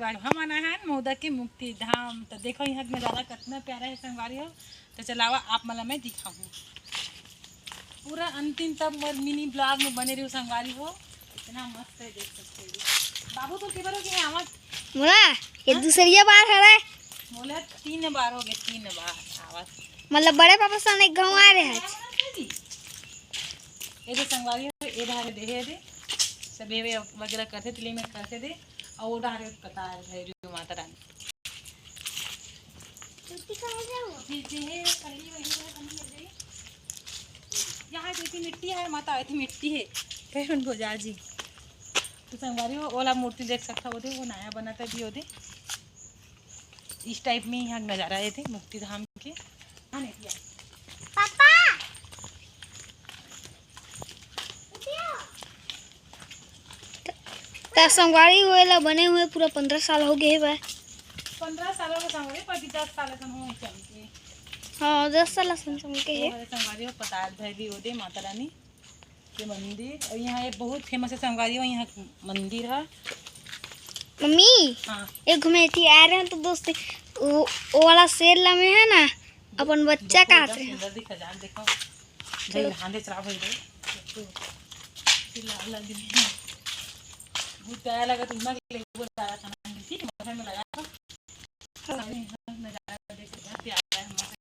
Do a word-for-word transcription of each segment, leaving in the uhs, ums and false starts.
संगवारी, हम आना है महुदा के मुक्ति धाम। तो देखो यहाँ के नज़ारा कितना प्यारा है संगवारी हो। तो चलावा आप मन ला मैं दिखाऊँ पूरा अंतिम तक मोर मिनी ब्लॉग में बने रहो संगवारी हो। इतना मस्त है, देख सकते हो। बाबू तो के बार हो गए आवाज? मोला ये हाँ? दूसरिया बार हरे। मोला तीन बार हो गए, तीन बार आवाज। मतलब बड़े पापा सन एक गाँव आ रहे हैं। ये जो संगवारी हो, ये धारे दे है दे। सब ये वगैरह करते, तिली में करते दे। और वो धारे पता है, भैरव माता रानी। छुट्टी कहाँ जाओ? जी, जी, है, पहली वही है, पहली वही। यहाँ देखी मिट्टी है, माता आई थी मिट्टी है। फिर उनको जा जी। तो संगवारी हो, ओला मूर्ति देख सकता हो दे, वो नया बना था भी हो दे। इस टाइप में यहाँ नज़ारा है थे मुक्ति धाम के। हाँ, नहीं किया। पापा। त संगवारी हो एला बने हुए पूरा पंद्रह साल हो गए हे बा। पंद्रह साल हो गए संगवारी, पर भी दस साल असन हो चल के। हाँ, दस साल असन चल के हे। हमारे संगवारी हो पताल भैली हो दे माता रानी के मंदिर, और यहाँ ये बहुत फेमस है संगवारी हो, यहाँ मंदिर है। मम्मी, हाँ। एक घूमे थी आ रहे हैं तो दोस्त, वो, वो वाला शेर लमे है ना, अपन बच्चा देखो, काट एकदम रहे हैं। सुंदर दिखा जान, देखो। चलो। भाई, हांडे चला भाई रे। चिल्ला, चिल्ला, चिल्ला। बहुत प्यारा लगा, तुम ना ले, वो सारा खाना ठीक है, मौसम में लगा था। सारे यहाँ नज़ारा देख सकते हैं, प्यारा है मौसम।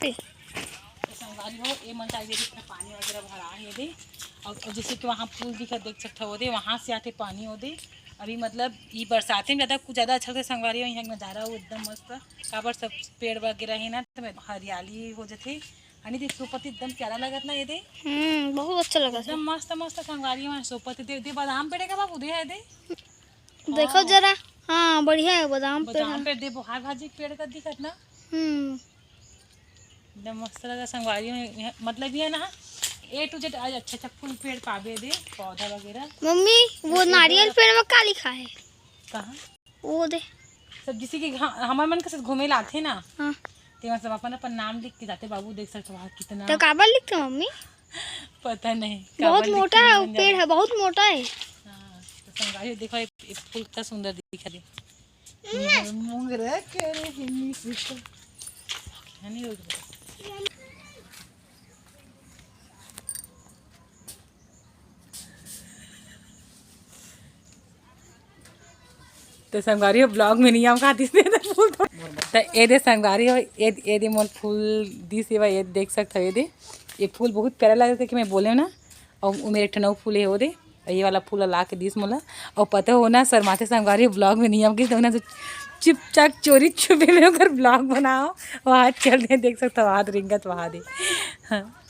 तो संगवारी हो, ये मन चाहिए, इसमें पानी वगैरह भरा है दे। और, और जैसे कि वहाँ पुल दिखा, देख सकते हो दे, वहाँ से आते पानी हो दे। अभी मतलब ये बरसाते में ज़्यादा, कुछ ज़्यादा अच्छा लगता है संगवारी हो, यहाँ का नज़ारा हो एकदम मस्त। काबर सब पेड़ वगैरह है ना, तो हरियाली हो जाते। अनि दे सोपत्ती एकदम प्यारा लगत ना ये दे। हम्म, बहुत अच्छा लगा एकदम मस्त मस्त संगवारी हो सोपत्ती दे, दे बादाम पेड़ है का बाबू दे है दे। देखो हाँ। जरा, हाँ, बढ़िया है बादाम पेड़ बादाम है। पेड़ दे बोहार भाजी के पेड़ का दिखत ना। हम्म। एकदम मस्त लगा संगवारी हो, यहाँ, मतलब ये ना A to Z आज अच्छा अच्छा फूल पेड़ पाबे दे, पौधा वगैरह। मम्मी, वो ये नारियल पेड़ पेड़ में का लिखा है? कहाँ? वो दे। सब जैसे कि ह-, हमर मन के साथ घूमे ला आथे ना, हाँ। ते मतलब अपन, अपन नाम लिख के जाते बाबू, देख सकते वहाँ कितना तो काबर लिखते मम्मी? पता नहीं, बहुत काबर लिखते मोटा है वो मन पेड़ जाने। है, बहुत मोटा है। हाँ, तो संगवारी देखो, ये, ये फूल कितना सुंदर दिखा दे। मोंगरा करे हिन्नी सुख। है नहीं, रुक जा। तो संगवारी हो, ब्लॉग में नहीं आऊँ, खाती से तो फूल तो। तो ये दे संगवारी हो, ये, ये दे मोल फूल दिस, ये, ये देख सकते हो, ये दे, ये फूल बहुत प्यारा लगता है कि मैं बोले ना, और वो मेरे ठनऊ फूल है, वो दे, और ये वाला फूल ला के दिस मोला, और पता हो ना, शर्माते संगवारी हो, ब्लॉग में नहीं आऊँ, किस ना, तो चुपचाप चोरी छुपे में अगर ब्लॉग बनाओ, वहाँ चल दे, देख सकते हो, हाथ रिंगत वहाँ दे। हाँ।